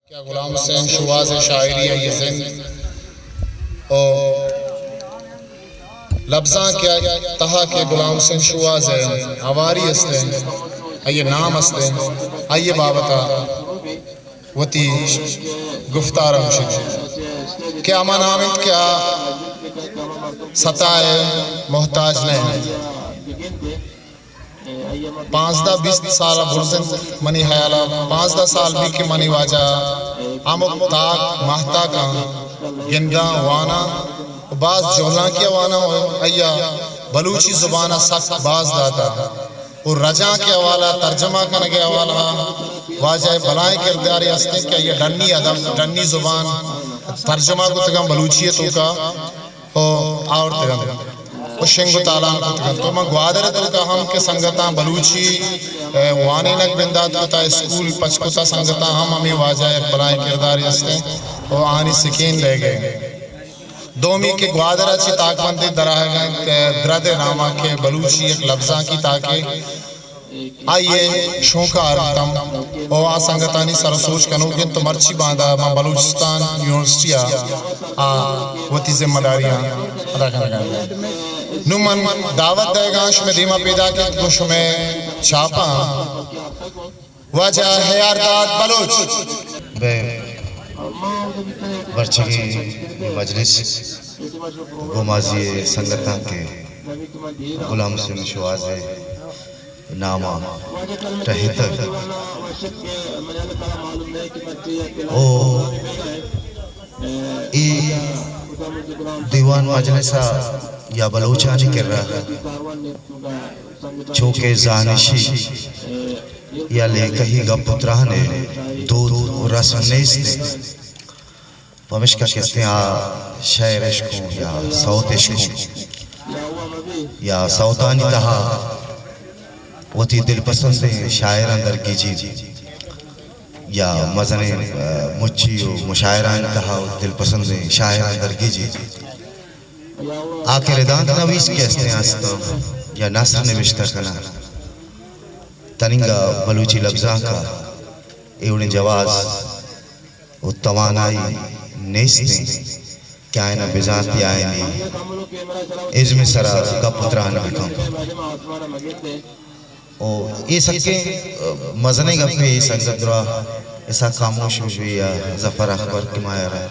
کہ غلام حسین شوہاز ءِ شاعری، آئی ءِ زند ءُ لبزانک ءِ تہا کہ غلام حسین شوہاز ءِ ہواری است اِنت، آئی ءِ نام است اِنت، آئی ءِ بابت ءَ وتی گفتار ہم شنگ کہ ہما نام اِنت کہ آ ستا ءِ محتاج نہ اِنت۔ پانزدہ بیست سال ءَ برز اِنت، منی ہیال ءَ پانزدہ سال بیت کہ منی واجہ ہمک تاک ماہتاکاں گنداں، واناں ءُ باز جہلانکی ءَ واناں ءُ آئی ءَ بلوچی زبان ءَ سک باز داتہ ءُ رجانک ءِ حوالہ ءَ، ترجمہ کنگ ءِ حوالہ ءَ واجہ ءِ بلاہیں کردارے است اِنت کہ آئی ءَ ڈنی ادب، ڈنی زبان ترجمہ کتگاں بلوچی ءِ توکا۔ ءُ آورتگ اَنت ءُ شنگ ءُ تالان کتگ اَنت۔ ءُ من گوادر ءِ توکا ہم کہ سنگتاں بلوچی، ءَ، وانینگ بندات کتا، اسکول پچ کتا، سنگتاں ہم ہمے واجہ ءِ یک بلاہیں کردارے است اِنت ءُ آہانی سکین دئیگ ءَ۔ دومی کہ گوادر ءَ چہ تاکبندے درآہگ ءَ اِنت، ءَ، درد ءِ نام ءَ کہ بلوچی یک لبزانکی تاکے۔ آئی ءِ شونک ءَ آرتم ءُ آ سنگتانی سر ءَ سوج کنوک اِنت ءُ مرچی باندا من بلوچستان یونیورسٹی ءَ آ وتی ذمہ داریاں ادا کنگ ءَ اِنت۔ نوں من دعوت دئیگ ءَ آں شمئے دیم ءَ پیداک اِنت گوں شمئے چاپاں۔ واجہ حیارداد بلوچ۔ بہ مرچیگیں مجلس گوں مازی ءِ سنگتاں کہ غلام حسین شوہاز ءِ نام ءَ ٹہینتگ۔ او اے دیوان مجلس ءَ یا بلوچانی کرا چو کہ زانشی یا لیکہی گپ ءُ تران ءِ دود ءُ رسم نیست اِنت۔ پمشکا کستیں آ شعر اش گوں یا سوت اش گوں یا سوتانی تہا وتی دلپسندیں شاعراں درگیجی یا مزنیں، ءَ، مچی ءُ مشاعرانی تہا وتی دلپسندیں شاعراں درگیجی۔ آ کہ ردانک نویس کہ استیں است یا نثر نبشتہ کناں، تننگا بلوچی لبزانک ءَ اے وڑیں جواز ءُ توانائی نیست اِنت کہ آیان ءَ بزانت یا آیانی ازم ءِ سرا گپ ءُ تران بہ کنت۔ او اے سکیں، ءَ، مزنیں گپے۔ اے سنگت درا اسحاق خاموش بہ بی یا ظفر اکبر کہ ما یارا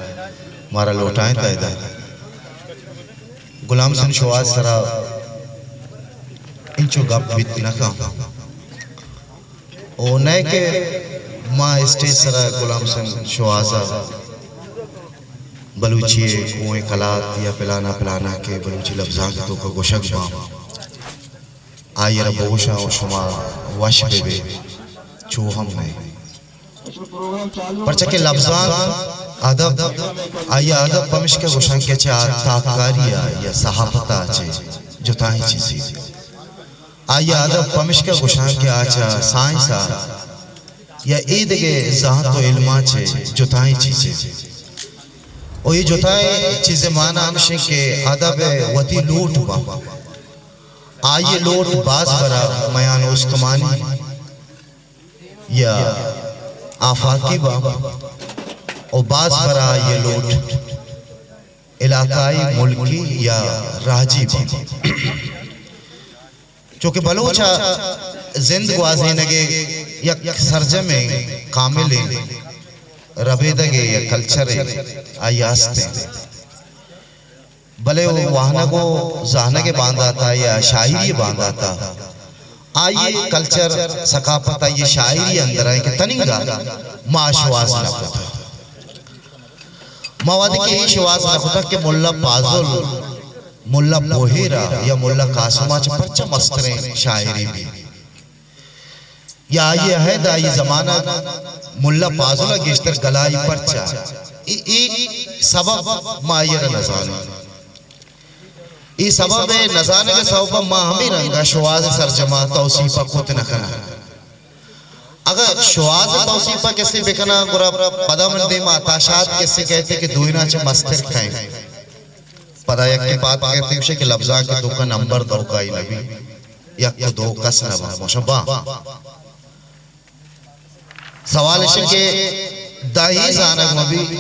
مارا لوٹائینت ادا۔ غلام حسین شوہاز سرا انچو گپ بیت نہ کن۔ او نئے کہ ما اسٹیج سرا غلام حسین شوہاز ءَ بلوچی ءِ کوہیں کلات یا پلانا پلانا کہ بلوچی لبزانک ءِ توکا گوشگ باں، آئی ءَ را بگوشاں ءُ شما وش بہ بے، چو ہم نئے۔ پرچا کہ لبزانک، ادب، آئی ءَ ادب پمشکا گوشاں کہ چہ تاککاری ءَ یا صحافت ءَ چہ جتائیں چیزے۔ آئی ءَ ادب پمشکا گوشاں کہ آ چہ سائنس ءَ یا اے دگہ زانت ءُ علماں چہ جتائیں چیزے۔ ءُ اے جتائیں چیز ءِ مانا ہمش اِنت کہ ادب ءِ وتی لوٹ باں۔ آئی ءِ لوٹ باز برا میان استمانی یا آفاقی باں ءُ باز برا آئی ءِ لوٹ علاقائی، ملکی یا راجی باں۔ چونکہ بلوچ ءِ زند گوازینگ ءِ یک سرجمیں کاملیں ربیدگے یا کلچرے آئی ءَ است اِنت۔ بلے وانگ ءُ زانگ ءِ باندات ءَ یا شاعری ءِ باندات ءَ آئی ءِ کلچر، ثقافت، آئی ءِ شاعری اندر ءَ کہ تننگا ما شوہاز نہ کتگ۔ ما وہدے کہ اے شوہاز نہ کتگ کہ ملا پازل، ملا بوہیرا یا ملا قاسم ءَ چہ پرچا مستریں شاعری بی۔ یا آئی ءِ عہد، آئی ءِ زمانگ، ملا پازل ءَ گیشتر گلائی پرچا؟ اے، اے سبب ما آئی ءَ را نہ زانیں۔ اے سبب ءِ نہ زانگ ءِ سبب ءَ ما ہمے رنگ ءَ شوہاز ءِ سرجم ءَ توسیپ ءَ کت نہ کناں۔ اگاں شوہاز ءِ توسیپ ءَ کسے بکناں، گڑا پدا من دیم ءَ عطا شاد کسے کئیت کہ دوئیناں چہ مستر کئے۔ پدا یکے پاد کئیت گوشے کہ لبزانک ءِ توکا نمبر دوکائی نہ بی۔ یک ءُ دو کس نہ باں، گوشاں باں۔ سوال اش کہ داں اے زانگ مہ بیت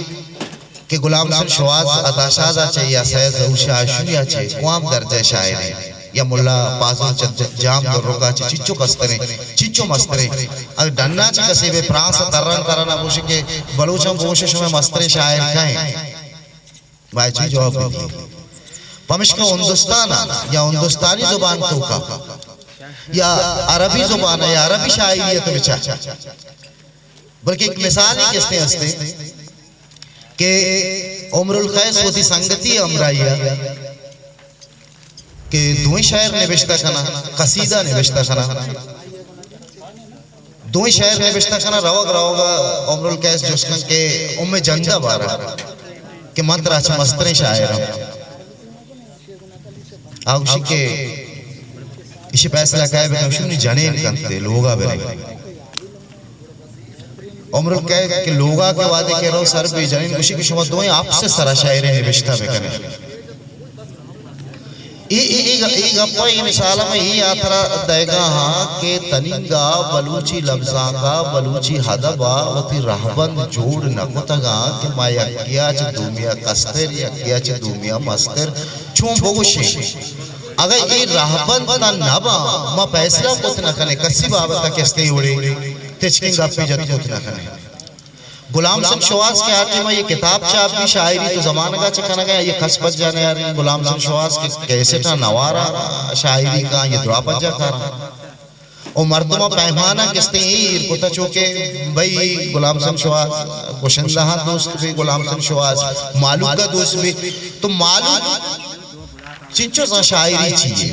کہ غلام حسین شوہاز عطا شاد ءَ چہ یا سید ظہور شاہ ہاشمی ءَ چہ کوام درجہ ءِ شاعر اِنت، یا ملا پازل چہ جام درک ءَ چہ چنچو کستریں، چنچو مستریں۔ اگاں ڈن ءَ چہ کسے بہ فرانس ءَ تران تران ءَ گوشیت کہ بلوچاں بگوش شمئے مستریں شاعر کئے اِنت؟ باید چی جواب بدیت؟ پمشکا ہندوستان ءَ یا ہندوستانی زبان ءِ توکا یا عربی زبان ءَ یا عربی شاعری ءَ تو بچار۔ بلکہ یک مثالے کسے ہستیں کہ امرؤ القیس وتی سنگتے ءِ ہمراہی ءَ کہ دوئیں شعر نبشتہ کناں، قصیدہ نبشتہ کناں، دوئیں شعر نبشتہ کناں، روگ روگ ءَ امرؤ القیس جست کنت کہ ام جندہ بارہ کہ من ترا چہ مستریں شاعر آں۔ آ گوشی کہ ایشی فیصلہ کئے بکن؟ گوشی منی جنین کنت، لوگا بریں۔ امرؤ القیس کہ لوگا کہ وہدے کہ رو سر بی، جنین گوشی کہ شما دوئیں اپس ءِ سرا شاعری نبشتہ بکنے۔ اے، اے، اے، اے گپ ءَ، اے مثال ءَ من اے ہاترا دئیگا آں کہ تنیگا بلوچی لبزانک ءَ، بلوچی ادب ءَ وتی رہبند جوڑ نہ کتگ اَنت کہ ما یکے ءَ چہ دومی ءَ کستر، یکے ءَ چہ دومی ءَ مستر چون بگوشیں۔ اگاں اے رہبند تاں نہ باں، ما فیصلہ کت نہ کنیں، کسی بابت ءَ کستیں وڑے تچکیں گپے جت کت نہ کنیں۔ غلام حسین شوہاز کہ آ ٹائم ءَ اے کتاب چاپ بی، شاعری تو زمانگ ءَ چہ کنگ ءَ، اے کس پجا نیاریں۔ غلام حسین شوہاز کہ کیسٹاں نوار ءَ شاعری کاں، اے دراہ پجا کاراں۔ او مردماں پیمانہ کستیں ایر کتا، چو کہ بھئی غلام حسین شوہاز گشندہاں دوست بی، غلام حسین شوہاز مہلوک ءَ دوست بی، تو مہلوک چنچو زان شاعری چی یے؟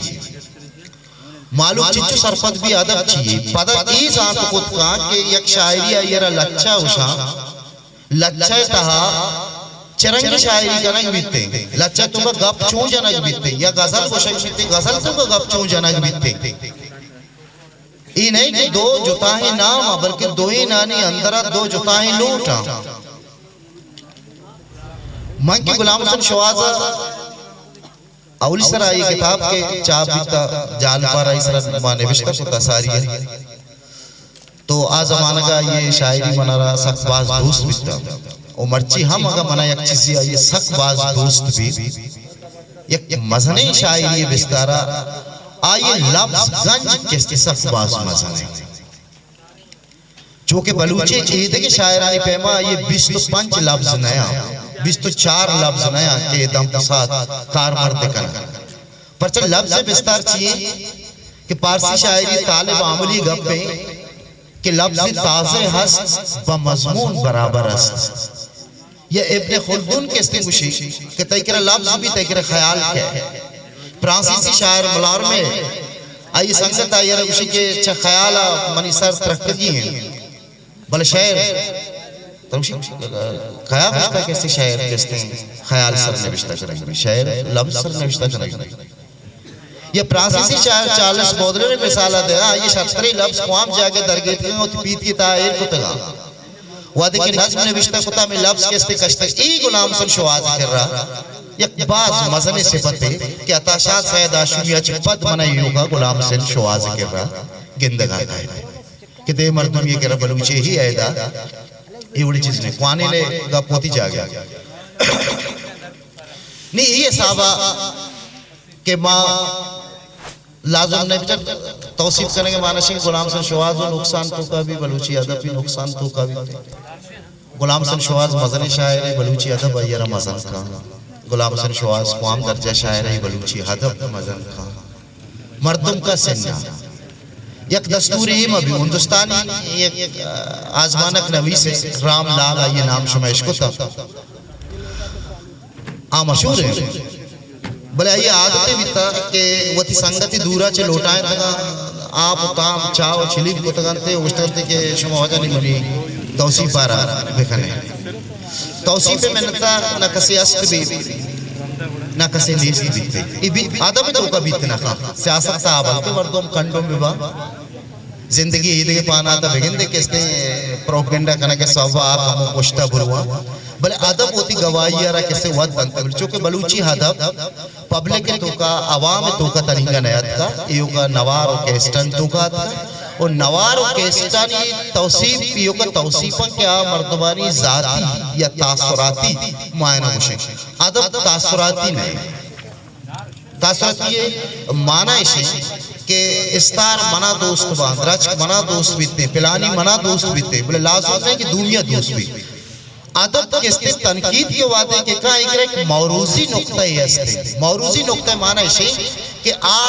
مہلوک چنچو سرپد بی ادب چی یے؟ پدا اے زانت کت کاں کہ یک شاعری ءَ آئی ءَ را لچہ گوشاں، لچہ ءِ تہا چہ رنگیں شاعری کنگ بیتیں، لچہ ءِ توکا گپ چون جنگ بیتیں، یا غزل گوشگ بیتیں، غزل ءِ توکا گپ چون جنگ بیتیں۔ اے نہ اِنت کہ دو جتاہیں نام آں، بلکہ دوئینانی اندر ءَ دو جتاہیں لوٹ آں۔ من کہ غلام حسین شوہاز ءَ اولی سرا اے کتاب کہ چاپ بیتا، جال پار آئی سرا ما نبشتہ کتا ساری ءَ۔ تو آ زمانگ ءَ اے شاعری من ءَ را سک باز دوست بیتا۔ او مرچی ہم اگاں من ءَ یک چیزے آئی ءَ سک باز دوست بیت، یک مزنیں شاعری بستار ءَ، آئی ءِ لبز گنج کہ است سک باز مزنیں۔ چو کہ بلوچی ءِ ایدگہ شاعرانی پیما آئی ءِ بیست ءُ پنچ لبز نیاں، بیست ءُ چار لبز نیاں کہ دم پسات کارمرد کناں۔ پرچہ لبز ءِ بستار چی اِنت کہ پارسی شاعری ءِ طالب عملی گپ اِنت کہ لبز تازہ ہست بہ مضمون برابر است۔ یا ابن خلدون کہ استیں گوشی کہ تئی کرا لبز بی، تئی کرا خیال کئے۔ فرانسیسی شاعر ملارمے، آئی سنگت آئی ءَ را گوشی کہ چہ خیال ءَ منی سر ترکگی اِنت۔ بلے شعر، تو گوشی، کیا گوشتا کہ استیں شعر کہ استیں خیال سر نبشتہ کنگ بی؟ شعر لبز سر نبشتہ کنگ بی۔ یا فرانسیسی شاعر چارلس بودلر ءِ مثال ءَ دئے، آئی ءِ شرتریں لبز کوام جاگہ درگیتگ اَنت، وتی پیتی تہا ایر کتگ اَنت۔ وہدے کہ نظم نبشتہ کتا، ہمے لبز کہ استیں کشتگ۔ اے غلام حسین شوہاز ءِ کرا یک باز مزنیں صفتے کہ عطا شاد سید ہاشمی ءَ چہ پد من ءَ ایوکا غلام حسین شوہاز ءِ کرا گندگ ءَ کئیت کہ دگہ مردمے ءِ کرا بلوچی ءِ عہد ءَ اے وڑیں چیز نہ اِنت۔ کوانین ءِ گپ وتی جاگہ ءَ۔ نی اے حساب ءَ کہ ما لازم نہ بیت توصیف کنگ ءِ معنی اِش اِنت کہ غلام حسین شوہاز ءِ نقصان توکا بی، بلوچی ادب ءِ نقصان توکا بی۔ غلام حسین شوہاز مزنیں شاعرے، بلوچی ادب آئی ءَ را مزن کاں۔ غلام حسین شوہاز کوام درجہ شاعرے، بلوچی ادب مزن کاں۔ مردم کس اِنت نہ۔ یک دستورے اے مہ بی، ہندوستانی یک آزمانک نویسے، رام لال آئی ءِ نام شما اشکتا۔ آ مشہور اِنت۔ بلے آئی ءِ عادتے بیتا کہ وتی سنگتے دورا چہ لوٹائینتگاں، آپ ءُ تام، چاہ ءُ چلیگ کتگ اَنت ءُ گوشتگ اَنت کہ شما واجہ نی منی توصیف ءَ را بکنے۔ توصیف ءِ منت ءَ نہ کسے است بیت، نہ کسے نیست بیت۔ اے بیت، ادب ءِ توکا بیت نہ کنت۔ سیاست ءَ بلکیں مردم کنڈم ببا۔ زندگی ءِ ایدگہ پانات ءَ بگندے کہ استیں پروپیگنڈا کنگ ءِ سوب ءَ آ کمو پشت ءَ برواں، بلے ادب وتی گواہی ءَ را کسے وت دنت۔ چونکہ بلوچی ادب پبلک ءِ توکا، عوام ءِ توکا تنیگا نیاتکا، ایوکا نوار ءُ کیسٹانی توکا اتکا۔ و نوار و کیسٹانی توصیف ایوکا توصیفاں کہ آ مردمانی ذاتی یا تاثراتی معائنہ گوشیں۔ ادب تاثراتی نہ ایں۔ تاثراتی ءِ معنی ایش ایں کہ استار منا دوست باں، درچک منا دوست بیتیں، پلانی منا دوست بیتیں، بلے لازم نہ ایں کہ دومی ءَ دوست بیت۔ ادب کہ استیں تنقید کہ وہدے کہ کاں ایک، ایک موروثی نقطہ ءِ است ایں۔ موروثی نقطہ ءِ معنی ایش ایں کہ آ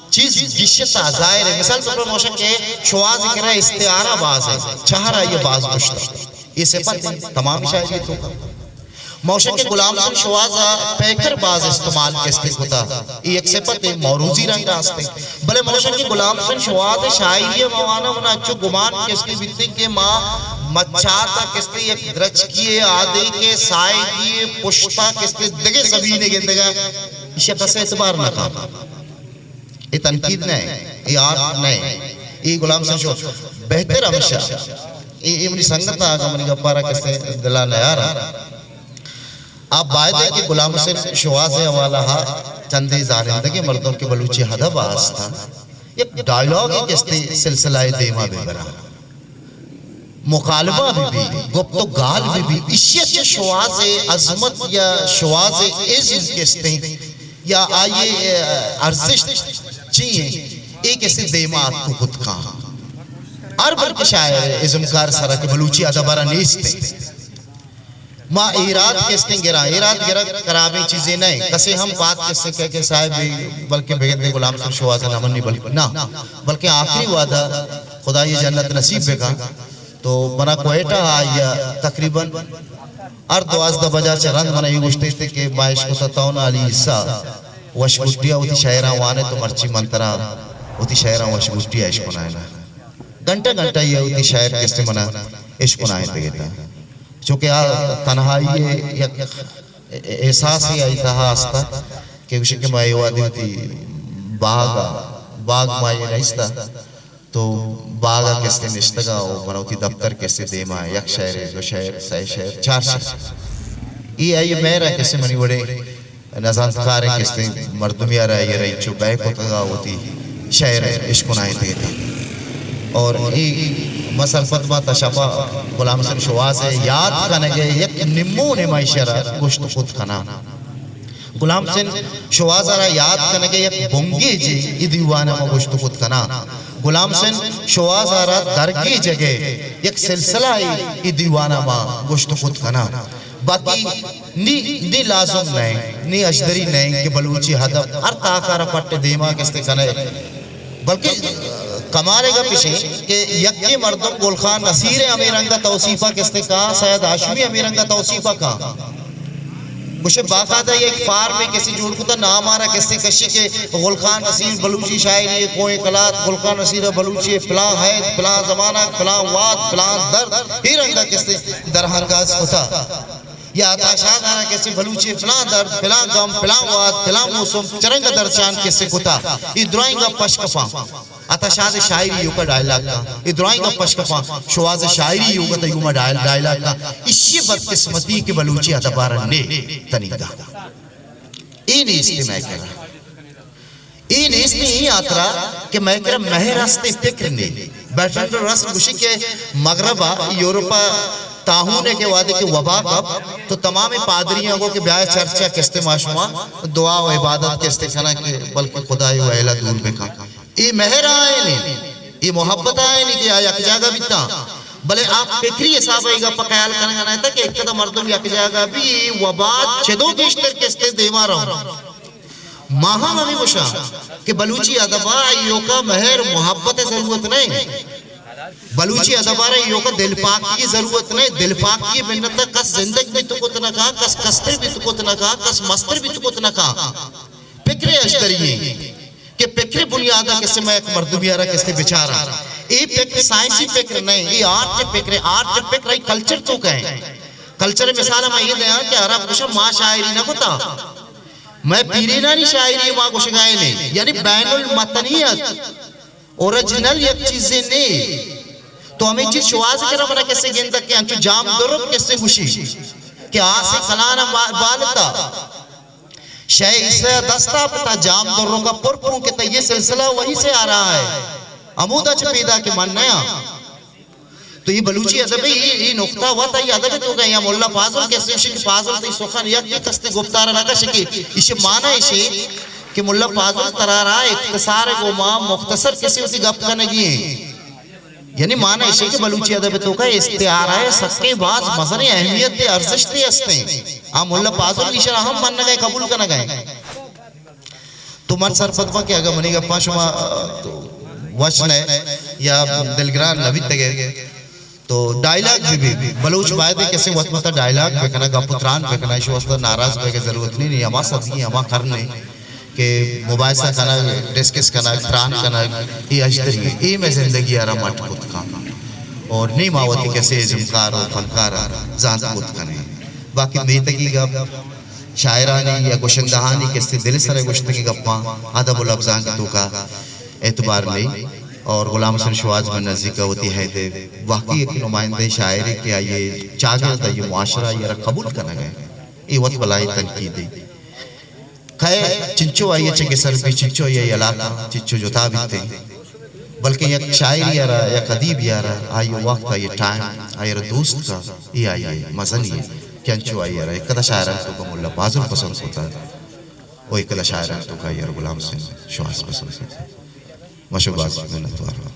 چیز گیشتر ظاہر ایں۔ مثال طور پر موشک کہ شوہاز ءِ کرا استعارہ باز ایں، چہر آئی ءَ باز گوشتہ۔ اے صفت ایں تمام شاعری ءِ توکا۔ موشک کہ غلام حسین شوہاز ءَ پیکر باز استعمال کہ استیں کتا۔ اے یک صفت ایں، موروثی رنگ ءَ است ایں۔ بلے موشک کہ غلام حسین شوہاز ءِ شاعری ءِ موانا منا انچو گمان کہ استیں بیتیں کہ ما مچات ءَ کہ استیں یک درچکی ءِ آدینک ءِ ساہگی ءِ پشت ءَ کہ استیں دگہ زمین ءَ گندگ ءَ، ایشی ءَ کس اعتبار نہ کن۔ اے تنقید نہ ایں، اے آرٹ نہ ایں، اے غلام حسین شو بہتر ہمیشہ۔ اے، اے منی سنگت آ، اگاں منی گپارا کسے دلا نیارا۔ آ باید ایں کہ غلام حسین شوہاز ءِ حوالہ ءَ چندے زانندگیں مردم کہ بلوچی ادب ءَ ہستاں، یک ڈائیلاگ ءِ کہ استیں سلسلہ ءِ دیما بہ براں۔ مکالمہ بہ بی، گپت و گال بہ بی، ایشی ءَ چہ شوہاز ءِ عظمت یا شوہاز ءِ ازم کہ استیں یا آئی ءِ، ارزشت چی ایں، اے کہ استیں دیما اتک و کت کاں۔ ہر بلکہ شاعر ءِ ازمکار سرا کہ بلوچی ادب ءَ را نیست ایں۔ ما ایراد کہ استیں گراں، ایراد گرگ خرابیں چیزے نہ ایں۔ کسے ہم بات کہ استیں کہ، کہ صاحب بلکہ بگندے غلام حسین شوہاز ءَ نہ منی، بلکہ نہ، بلکہ آخری وعدہ خدا ءِ جنت نصیب بکاں۔ تو منا کوئٹہ ءَ آئی ءَ تقریباً ہر دوازدہ بجا چہ رند منا اے گوشتیت کہ ما اشکتہ تو نالی عیسیٰ وش گٹی ءَ وتی شئیراں وانے تو مرچی من ترا وتی شئیراں وش گٹی ءَ اشکنائیناں۔ گھنٹہ گھنٹہ ءَ وتی شئیر کہ استیں منا اشکنائینتگ اتاں۔ چونکہ آ تنہائی ءِ یک احساسے آئی تہا ہستہ کہ گوشی کہ ما اے وہدی وتی باغ ءَ، باغ ما اے نیستہ۔ تو باغ ءَ کہ استیں نشتگاں و من وتی دپتر کہ استیں دیما یک شئیرے، دو شئیر، سئے شئیر، چار شئیر۔ اے آئی ءِ مہر ءَ کہ استیں منی وڑیں نزانتکاریں کہ استیں مردمے ءَ را آئی ءَ را انچو بئے کتگ ءُ وتی شئیر اشکنائینتگ اتاں۔ اور اے من سرپد باں تا شپ ءَ غلام حسین شوہاز ءِ یات کنگ ءِ یک نمونے من ایشی ءَ را گوشت کت کناں۔ غلام حسین شوہاز ءَ را یات کنگ ءِ یک بنگیجے اے دیوان ءَ ما گوشت کت کناں۔ غلام حسین شوہاز ءَ را درگیجگ ءِ یک سلسلہ ءَ اے دیوان ءَ ما گوشت کت کناں۔ باقی نی، نی لازم نہ ایں، نی اژدری نہ ایں کہ بلوچی ادب ہر تاک ءَ را پٹ ءِ دیما کہ استیں کنئے۔ بلکہ کمال ءِ گپ ایش ایں کہ یکے مردم گل خان نصیر ءِ ہمے رنگ ءَ توصیف ءَ کہ استیں کاں، سید ہاشمی ہمے رنگ ءَ توصیف ءَ کاں۔ گوشے باقاعدہ یک فارمے کہ استیں جوڑ کتہ، نام ءَ را کہ استیں کشی کہ گل خان نصیر بلوچی شاعری ءِ کوہیں کلات، گل خان نصیر ءِ بلوچی ءِ پلاں ہید، پلاں زمانگ، پلاں وات، پلاں درد، اے رنگ ءَ کہ استیں درہنگاز کتہ۔ یا عطا شاد ءَ را کہ استیں بلوچی ءِ پلاں درد، پلاں گم، پلاں وات، پلاں موسم، چرنگ ءَ درشان کہ استیں کتہ۔ اے درائیں گپ پش کپاں۔ عطا شاد ءِ شاعری ایوک ءَ ڈائیلاگ کاں۔ اے درائیں گپ پش کپاں۔ شوہاز ءِ شاعری ایوک ءَ تیوما ڈائل-، ڈائیلاگ کاں۔ ایشی ءِ بدقسمتی کہ بلوچی ادب ءَ را نے تنیگا۔ اے نیست مئے کرا۔ اے نیست ایں ہاترا کہ مئے کرا مہر ہست ایں، فکر نے۔ برٹرنڈ رسل گوشی کہ مغرب ءَ، یورپ ءَ طاعون ءِ کہ وہدے کہ وبا کپت تو تمامیں پادریاں گو کہ بیائے چرچ ءَ کہ استیں ما شما دعا ءُ عبادت کہ استیں کناں کہ بلکہ خدائے ویل ءَ دور بکن۔ اے مہر آئین ایں، اے محبت آئین ایں کہ آ یک جاگہ بیتاں۔ بلے آ فکری حساب ءَ اے گپ ءَ خیال کنگ ءَ نہ اتاں کہ یک کدہ مردم یک جاگہ بی، اے وبا چدو گیشتر کہ استیں دیما رو۔ ما ہم ہمے گوشاں کہ بلوچی ادب ءَ ایوکا مہر محبت ءِ ضرورت نہ ایں۔ بلوچی ادب ءَ را ایوکا دلپاکی ءِ ضرورت نہ ایں۔ دلپاکی ءِ منت ءَ کس زندگ بیت کت نہ کاں، کس کستر بیت کت نہ کاں، کس مستر بیت کت نہ کاں۔ فکر ءِ اژدری ایں کہ فکر ءِ بنیاد ءَ کسے مئے یک مردمے ءَ را کسے بچاراں۔ اے فکر سائنسی فکر نہ ایں، اے آرٹ ءِ فکر ایں، آرٹ ءِ فکر ءَ کلچر توک ءَ ایں۔ کلچر ءِ مثال ءَ ما اے دیاں کہ عرب گوشاں ما شاعری نہ کتا۔ مئے پیرینانی شاعری ما گوشگائیں، یعنی بین المتنیت، اوریجنل یک چیزے نے۔ تو ہمے چیز شوہاز ءِ کرا منا کسے گندگ کہ انچو جام درک کسے گوشی کہ آس کلان با-، بالتا، شے اسے دستا پتا، جام درک ءَ پر پون کتا، یہ سلسلہ وہیں سے آ رہا ہے۔ ہمودا چہ پیدا کہ من نیا۔ تو اے بلوچی ادب ءِ اے، اے نقطہ وت آئی ادب ءِ توکا یا ملا فاضل کسے گوشی کہ فاضل تئی سخن یک یک استے گفتار نہ کشے کہ ایشی معنی ایشی کہ ملا فاضل ترا را اختصار ءِ گوما مختصر کسے وتی گپ کنگی ہیں۔ یعنی معنی ایشی کہ بلوچی ادب ءِ توکا استعارہ ءِ سکیں باز مزنیں اہمیت ءُ ارزشتے ہستیں۔ آ ملا فاضل ایشرا ہم منگا ایں، قبول کنگا ایں۔ تو من سرپد باں کہ اگاں منی گپاں شما، آ، تو وش نہ یا دلگران نہ بیتگے، تو ڈائیلاگ بہ بی، بلوچ باید کسے وت متا ڈائیلاگ بکناں، گپ و تران بکناں، ایشی واسطہ ناراض بیگ ضرورت نہیں، نہیں، ہما صدی، ہما قرن ہے کہ مباحثہ کنگ، ڈسکس کنگ، تران کنگ، اے اشتری ہے، اے مئے زندگی ءَ را مٹ کت کن۔ اور نی ما وتی کسے ازمکار و فنکار ءَ زانت کت کنیں۔ باقی میتگی گپ، شاعرانی یا گشندہانی کسے دل سر گشتگیں گپاں ادب و لبزانک توکا اعتبار نہیں۔ اور غلام حسین شوہاز من نزیک وتی حیدے واقعی ایک نمائندہ شاعرے کہ آئیے چاگرد، آئیے معاشرہ آئی را قبول کنگ ہے، اے وت بلاہیں تنقیدے۔ کئے چنچو آئی چہ گسر بی، چنچو آئی علاقہ چنچو جتا بیتے، بلکہ یک شاعری آرا، یک ادیبی آرا، آئی وقت، آئی ٹائم، آئی را دوست کا، اے آئی مزنی ہے کہ انچو آئی را ایک کدا شاعران توکا ملا فاضل پسند ہوتا، او ایک کدا شاعران توکا آئی را غلام حسین شوہاز پسند ہوتا۔ مشو باز منتوار۔